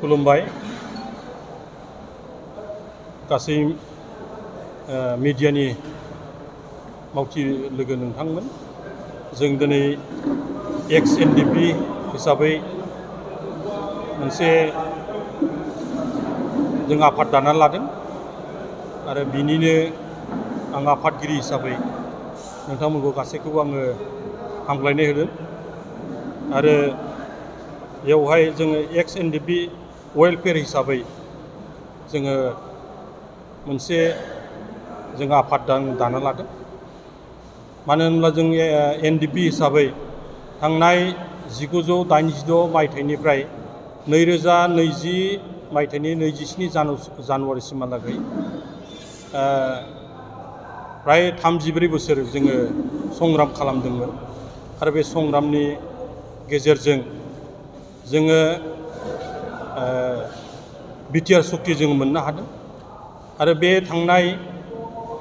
खुलुमबाय गासै मीडियानि मावथि लोगो नोंथांमोन जों दिनै एक्स एनडीएफबी हिसाबै मोनसे जों आफाद दाना लादों आरो बिनिनो आं आफादगिरि हिसाबै नोंथांमोनखौ गासैखौबो आङो हामग्लायनाय होदों आरो बेवहाय जोङो एक्स एनडीएफबी वेलफेयार हिसाबै जोङो मोनसे जों आफाद दाना लादों मानो होनब्ला जों एनडीएफबी हिसाबै थांनाय 1986 मायथाइनिफ्राय 2020 मायथाइनि 27 जानुवारिसिमहालागै प्राय 34 बोसोर जोङो संग्राम खालामदोंमोन आरो बे संग्रामनि गेजेरजों जोङो बिटिआर सुक्ति जों मोननो हादों आरो बे थांनाय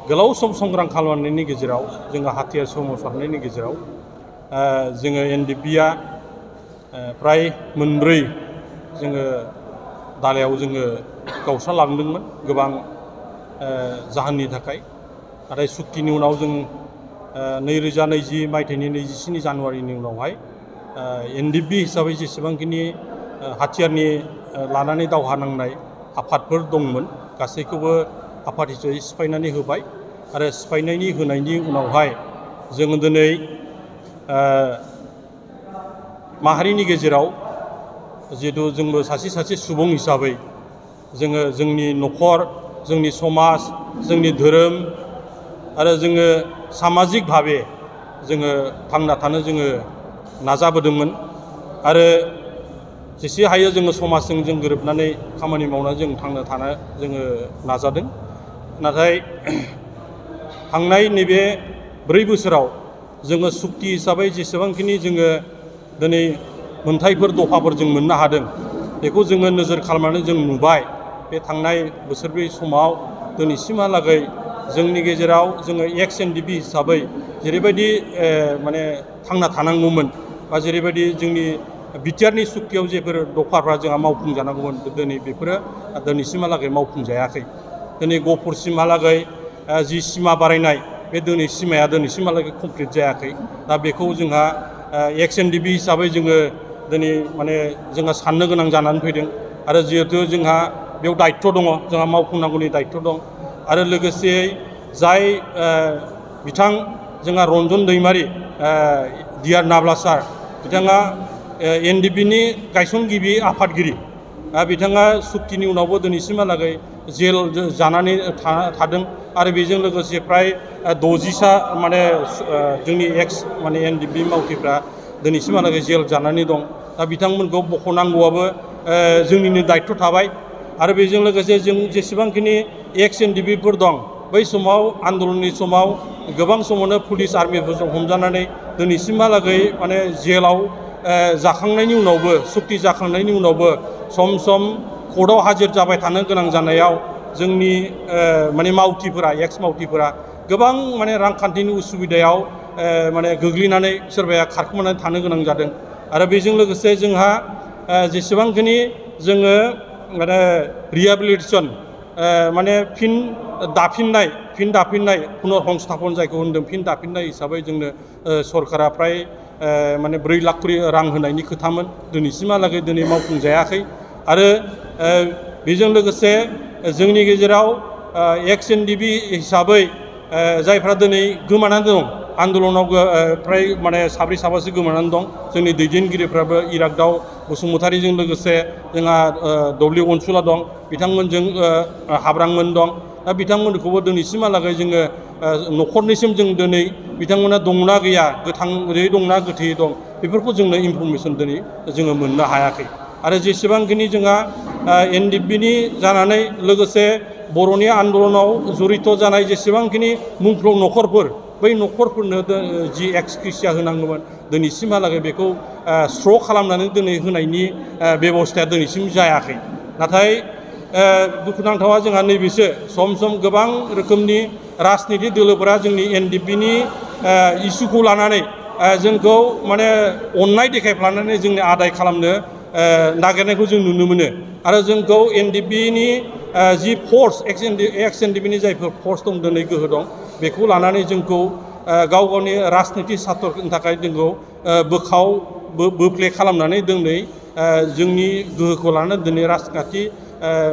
गोलाव सम संग्राम खालामनायनि गेजेराव जोङो हाथियार सोमावसारनायनि गेजेराव जोङो एनडीएफबीआ प्राय मोनब्रै जोङो दालायाव जोङो गावस्रालांदोंमोन गोबां जाहोननि थाखाय नाथाय सुक्तिनि उनाव जों 2020 मायथाइनि 27 जानुवारिनि उनावहाय एनडीएफबी हिसाबै जेसेबांखिनि हाथियारनि लानानै दावहा नांनाय आफादफोर दंमोन गासैखौबो आफाद हिसाबै सिफायनानै होबाय आरो सिफायनायनि होनायनि उनावहाय जों दिनै माहारिनि गेजेराव जिहेतु जोंबो सासे सुबुं हिसाबै जोङो जोंनि न'खर जोंनि समाज जोंनि धोरोम आरो जोङो सामाजिक भाबे जोङो थांना थानो जोङो नाजाबोदोंमोन आरो जेसे हायो जोङो समाजजों जों गोरोबनानै खामानि मावनानै जों थांना थानो जोङो नाजादों नाथाय थांनाय नैबे 4 बोसोराव जोङो सुक्ति हिसाबै जेसेबांखिनि जोङो दिनै मोनथायफोर दफाफोर जों मोननो हादों बेखौ जोङो नोजोर खालामनानै जों नुबाय बे थांनाय बोसोरब्रै समाव दिनैसिमहालागै जोंनि गेजेराव जोङो एक्स एनडीएफबी हिसाबै जेरैबायदि माने थांना थानांगौमोन बा जेरैबायदि जोंनि बिटिआरनि सुक्तियाव जेफोर दफाफ्रा जोंहा मावफुंजानांगौमोन दिनै बेफोरो दिनैसिमहालागै मावफुंजायाखै दिनै गहपुरसिमहालागै जि सिमा बारायनाय बे सिमाया दिनैसिमहालागै कमप्लिट जायाखै दा बेखौ जोंहा एक्स एनडीएफबी हिसाबै जोङो दिनै माने जोंहा साननो गोनां जानानै फैदों आरो जिहेतु जोंहा बेयाव दायित्व दङ जोंहा मावफुंनांगौनि दायित्व दं आरो लोगोसे जाय बिथां जोंहा रन्जन दैमारि डिआर नाब्ला सार बिथाङा एनडीएफबीनि गायसनगिरि आफादगिरि बिथाङा सुक्तिनि उनावबो दिनैसिमहालागै जेल जानानै थादों आरो बेजों लोगोसे प्राय 60सा माने जोंनि एक्स माने एनडीएफबी मावथिफ्रा दिनैसिमहालागै जेल जानानै दं दा बिथांमोनखौ बख'नांगौआबो जोंनिनो दायित्व थाबाय आरो बेजों लोगोसे जों जेसेबांखिनि एक्स एनडीएफबीफोर दं बै समाव आन्दलननि समाव गोबां समावनो पुलिस आर्मिफोरजों हमजानानै दिनैसिमहालागै माने जेलाव जाखांनायनि उनावबो सुक्ति जाखांनायनि उनावबो सम सम कर्टआव हाजिर जाबाय थानो गोनां जानायाव जोंनि माने मावथिफोरा एक्स मावथिफोरा गोबां माने रांखान्थिनि उसुबिदायाव माने गोग्लैनानै सोरबाया खारखोमानानै थानो गोनां जादों आरो बेजों लोगोसे जोंहा जेसेबांखिनि जोङो माने रिहेबिलिटेसन माने फिन दाफिननाय पुनर्संस्थापन जायखौ होनदों फिन दाफिननाय हिसाबै जोंनो सरकारा प्राय माने 4 लाख करि रां होनायनि खोथामोन दिनैसिमहालागै दिनै मावफुंजायाखै आरो बेजों लोगोसे जोंनि गेजेराव एक्स एनडीएफबी हिसाबै जायफ्रा दिनै गोमानानै दं आन्दलनाव प्राय माने 7-8सो गोमानानै दं जोंनि दैदेनगिरिफ्राबो इराग्दाव बसुमतारीजों लोगोसे जोंहा डब्लिउ अनसुला दं बिथांमोनजों हाब्रांमोन दं दा बिथांमोनखौबो दिनैसिमहालागै जोङो न'खरनिसिम जों दिनै बिथांमोना दंना गैया गोथाङै दंना गोथैयै दं बेफोरखौ जोंनो इनफरमेसन दिनै जोङो मोननो हायाखै आरो जेसेबांखिनि जोंहा एनडीएफबीनि जानानै लोगोसे बर'नि आन्दलनाव जड़ित जानाय जेसेबांखिनि मुंख्लं न'खरफोर बै न'खरफोरनो जि एक्सक्रेसिया होनांगौमोन दिनैसिमहालागै बेखौ स्र' खालामनानै दिनै होनायनि बेबस्थाया दिनैसिम जायाखै नाथाय दुखुनांथावा जोंहा नैबेसो सम सम गोबां रोखोमनि राजनिति दोलोफोरा जोंनि एनडीएफबीनि इस्युखौ लानानै जोंखौ माने अननाय देखायफ्लानानै जोंनि आदाय खालामनो नागिरनायखौ जों नुनो मोनो आरो जोंखौ NDFBनि जि फोर्स एक्स NDFBनि जायफोर फोर्स दं दिनै गोहो दं बेखौ लानानै जोंखौ गाव गावनि राजनितिक सार्थनि थाखाय जोंखौ बोफ्ले खालामनानै दिनै जोंनि गोहोखौ लानानै दिनै राजखान्थि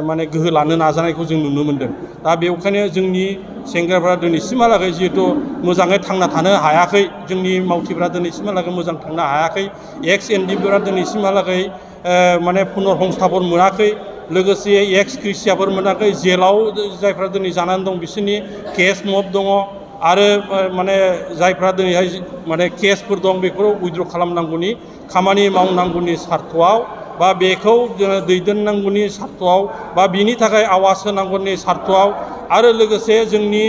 माने गोहो लानो नाजानायखौ जों नुनो मोनदों। दा बेवखायनो जोंनि सेंग्राफ्रा दिनैसिमहालागै जिहेथु मोजाङै थांना थानो हायाखै, जोंनि मावथिफ्रा दिनैसिमहालागै मोजां थांनो हायाखै, एक्स NDFBफ्रा दिनैसिमहालागै माने पुनर संस्थापन मोनाखै, लोगोसे एक्स क्रिसियाफोर मोनाखै, जेलाव जायफ्रा दिनै जानानै दं बिसोरनि केस मब दङ आरो माने जायफ्रा दिनैहाय माने केसफोर दं बेखौ उइथड्र खालामनांगौनि खामानि मावनांगौनि सार्थआव बा बेखौ दैदेननांगौनि सार्थआव बा बिनि थाखाय आवाज होनांगौनि सार्थआव आरो लोगोसे जोंनि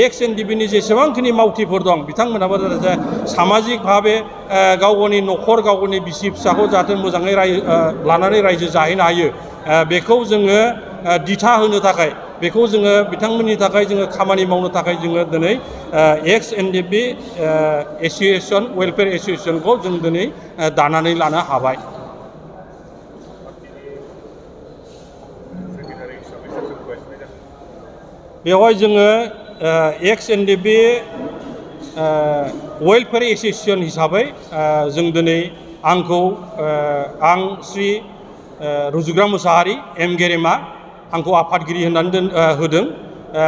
एक्स NDFBनि जेसेबांखिनि मावथिफोर दं बिथांमोनाबो सामाजिक भाबे गाव गावनि न'खर गाव गावनि बिसि फिसाखौ जाहाथे मोजाङै लानानै रायजो जाहैनो हायो बेखौ जोङो दिथा होनो थाखाय बेखौ जोङो बिथांमोननि थाखाय जोङो खामानि मावनो थाखाय जोङो दिनै एक्स NDFB एसोसिएशन वेलफेयार एसोसिएशनखौ जों दिनै दानानै लानो हाबाय। बेवहाय जोङो एक्स NDFB वेलफेयार एसोसिएशन हिसाबै जों दिनै आं श्री रुजुग्रा मुसाहारि एम गेरेमा आंखौ आफादगिरि होननानै होदों,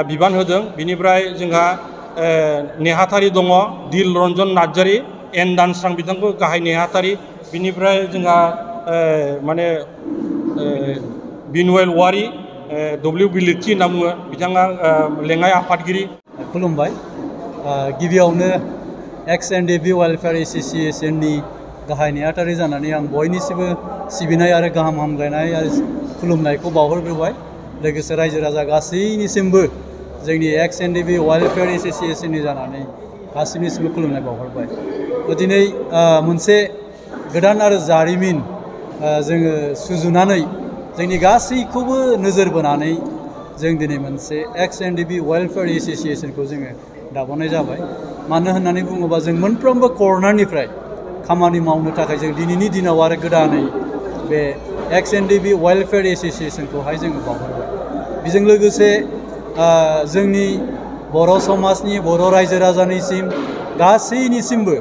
बिबान होदों। बिनिफ्राय जोंहा नेहाथारि दङ दिल रन्जन नार्जारि, एन दानस्रां बिथांखौ गाहाय नेहाथारि, बिनिफ्राय जोंहा माने बिनवेल वारि W बिलिरथि होनना बुङो, बिथाङा लेङाइ आफादगिरि। खुलुमबाय। गिबियावनो एक्स NDFB वेलफेयार एसोसिएशननि गाहाय नेहाथारि जानानै आं बयनिसिबो सिबिनाय आरो गाहाम हामलायनाय आरो खुलुमनायखौ बावहरग्रोबाय। लोगोसे रायजो राजा गासैनिसिमबो जोंनि एक्स NDFB वेलफेयार एसोसिएशननि जानानै गासैनिसिमबो खुलुमनाय बावहरबाय। दिनै मोनसे गोदान आरो जारिमिन जोङो सुजुनानै जोंनि गासैखौबो नोजोर बोनानै जों दिनै मोनसे एक्स NDFB वेलफेयार एसोसिएशनखौ जोङो दाबावनाय जाबाय। मानो होननानै बुङोबा जों मोनफ्रोमबो कर्नारनिफ्राय खामानि मावनो थाखाय जों दिनैनि दिनाव आरो गोदानै बे एक्स NDFB वेलफेयार एसोसिएशनखौहाय जोङो बावहरबाय। बेजों लोगोसे जोंनि बर' समाजनि बर' रायजो राजानिसिम गासैनिसिमबो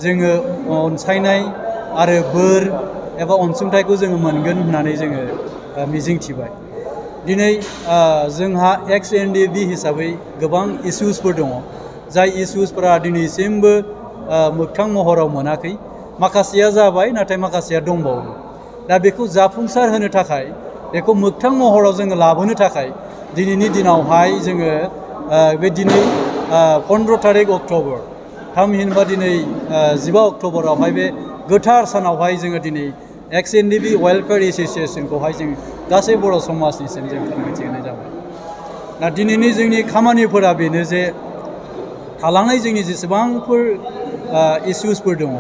जोङो अनसायनाय आरो बोर एबा अनसुंथाइखौ जोङो मोनगोन होननानै जोङो मिजिंथिबाय। दिनै जोंहा एक्स NDFB हिसाबै गोबां इसुसफोर दङ, जाय इसुसफोरा दिनैसिमबो मोगथां महराव मोनाखै। माखासेया जाबाय, नाथाय माखासेया दंबावो। दा बेखौ जाफुंसार होनो थाखाय, बेखौ मोगथां महराव जोङो लाबोनो थाखाय दिनैनि दिनावहाय जोङो बे दिनै 15 तारिख अक्ट'बर, थामहिनबा दिनै 15 अक्ट'बरावहाय बे गोथार सानावहाय जोङो दिनै एक्स NDFB वेलफेयार एसोसिएशनखौहाय जों गासै बर' समाजनिसिम जों फोरमायथि होनाय जाबाय। दा दिनैनि जोंनि खामानिफोरा बेनो जे थालांनाय जोंनि जेसेबांफोर इसुसफोर दङ,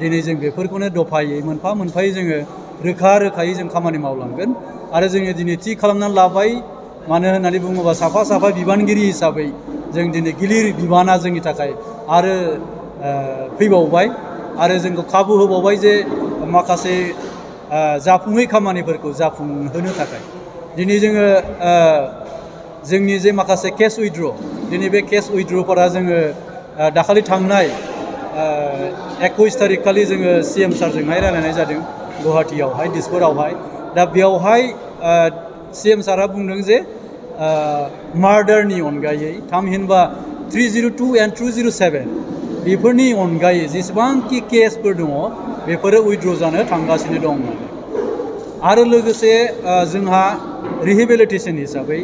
दिनै जों बेफोरखौनो दफायै मोनफा मोनफायै जोङो रोखा रोखायै जों खामानि मावलांगोन। आरो जोङो दिनै थि खालामनानै लाबाय, मानो होननानै बुङोबा साफा साफा बिबानगिरि हिसाबै जों दिनै गिलिर बिबाना जोंनि थाखाय आरो फैबावबाय आरो जोंखौ खाबु होबावबाय जे माखासे जाफुङै खामानिफोरखौ जाफुंहोनो थाखाय। दिनै जोङो जोंनि जे माखासे केस उइथड्र, दिनै बे केस उइथड्रफोरा जोङो दाखालि थांनाय 21 तारिख खालि जोङो CM सारजोंहाय रायलायनाय जादों गुवाहाटीयावहाय, दिसपुरावहाय। दा बेयावहाय CM सारा बुंदों जे मार्डारनि अनगायै, थामहिनबा 302 and 207 बेफोरनि अनगायै जेसेबांखि केसफोर दङ बेफोरो उइथड्र जानो थांगासिनो दं। आरो लोगोसे जोंहा रिहेबिलिटेसन हिसाबै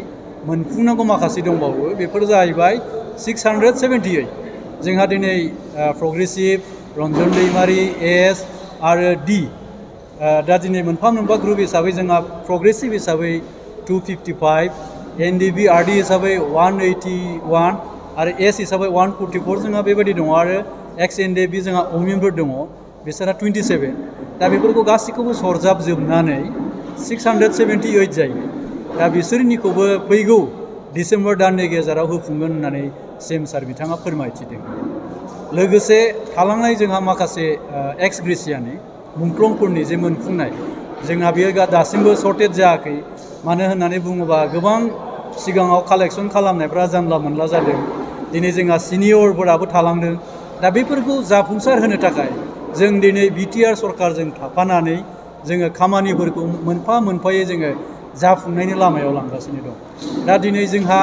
मोनफुंनांगौ माखासे दंबावो, बेफोर जाहैबाय 678। जोंहा दिनै प्रग्रेसिभ, रन्जन दैमारि, एस आरो डि, दा दिनै मोनफा मोनफा ग्रुप हिसाबै जोंहा प्रग्रेसिभ हिसाबै 255, NDFB RD हिसाबै 181 आरो एस हिसाबै 144 जोंहा बेबायदि दङ। आरो एक्स NDFB जोंहा अमिनफोर दङ, बिसोरहा 27। दा बेफोरखौ गासैखौबो सरजाबजोबनानै 678 जायो। दा बिसोरनिखौबो फैगौ डिसेम्बर दाननि गेजेराव होफुंगोन होननानै CM सार बिथाङा फोरमायथिदों। लोगोसे थालांनाय जोंहा माखासे एक्स ग्रेसियानि मुंख्लंफोरनि जे मोनफुंनाय जोंहा बेयो दासिमबो सर्टेज जायाखै मानो होननानै बुङोबा गोबां सिगाङाव कालेक्सन खालामनायफ्रा जानला मोनला जादों दिनै जोंहा सिनियरफोराबो थालांदों दा बेफोरखौ जाफुंसार होनो थाखाय जों दिनै बिटिआर सरकारजों थाफानानै जोङो खामानिफोरखौ मोनफा मोनफायै जोङो जाफुंनायनि लामायाव लांगासिनो दं दा दिनै जोंहा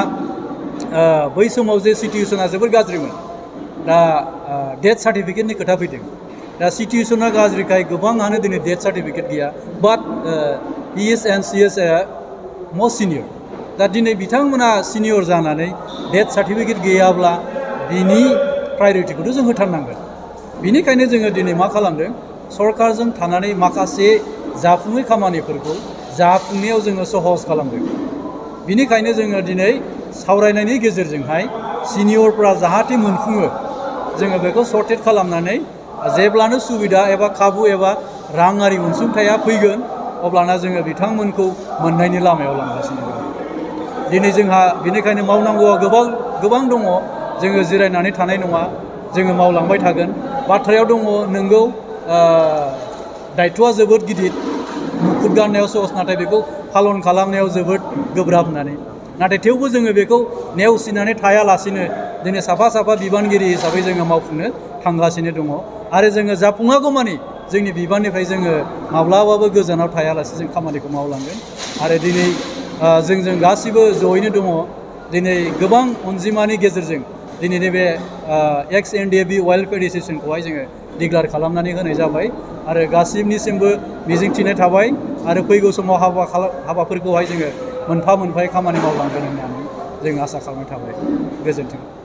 बै समाव जे सिटुएसना जोबोर गाज्रिमोन दा डेथ सार्टिफिकेटनि खोथा फैदों दा सिटुएसना गाज्रिखाय गोबाङानो दिनै डेथ सार्टिफिकेट गैया but he is and C is a must senior दा दिनै बिथांमोना सिनियर जानानै डेथ सार्टिफिकेट गैयाब्ला बिनि प्रायरिटिखौथ' जों होथारनांगोन बिनिखायनो जोङो दिनै मा खालामदों सरकारजों थानानै माखासे जाफुङै खामानिफोरखौ जाफुंनायाव जोङो सहज खालामदों बिनिखायनो जोङो दिनै सावरायनायनि गेजेरजोंहाय सिनियरफ्रा जाहाथे मोनफुङो जोङो बेखौ सर्टेट खालामनानै जेब्लानो सुबिदा एबा खाबु एबा राङारि अनसुंथाया फैगोन अब्लाना जोङो बिथांमोनखौ मोननायनि लामायाव लांगासिनो दं दिनै जोंहा बेनिखायनो मावनांगौआ गोबां दङ जोङो जिरायनानै थानाय नङा जोङो मावलांबाय थागोन बाथ्रायाव दङ नोंगौ दायथ'आ जोबोद गिदिर मुखुद गाननायाव सहस नाथाय बेखौ पालन खालामनायाव जोबोद गोब्राब होननानै नाथाय थेवबो जोङो बेखौ नेवसिनानै थायालासिनो दिनै साफा साफा बिबानगिरि हिसाबै जोङो मावफुंनो थांगासिनो दङ आरो जोङो जाफुङागौमानि जोंनि बिबाननिफ्राय जोङो माब्लाबाबो गोजानाव थायालासे जों खामानिखौ मावलांगोन आरो दिनै जों गासिबो जयैनो दङ दिनै गोबां अनजिमानि गेजेरजों दिनै नैबे एक्स NDFB वेलफेयार एसोसिएशनखौहाय जोङो डिक्लेयार खालामनानै होनाय जाबाय आरो गासिबनिसिमबो मिजिंथिनाय थाबाय आरो फैगौ समाव हाबाफोरखौहाय जोङो मोनफा मोनफायै खामानि मावलांगोन होननानै जों आसा खालामनाय थाबाय गोजोन्थों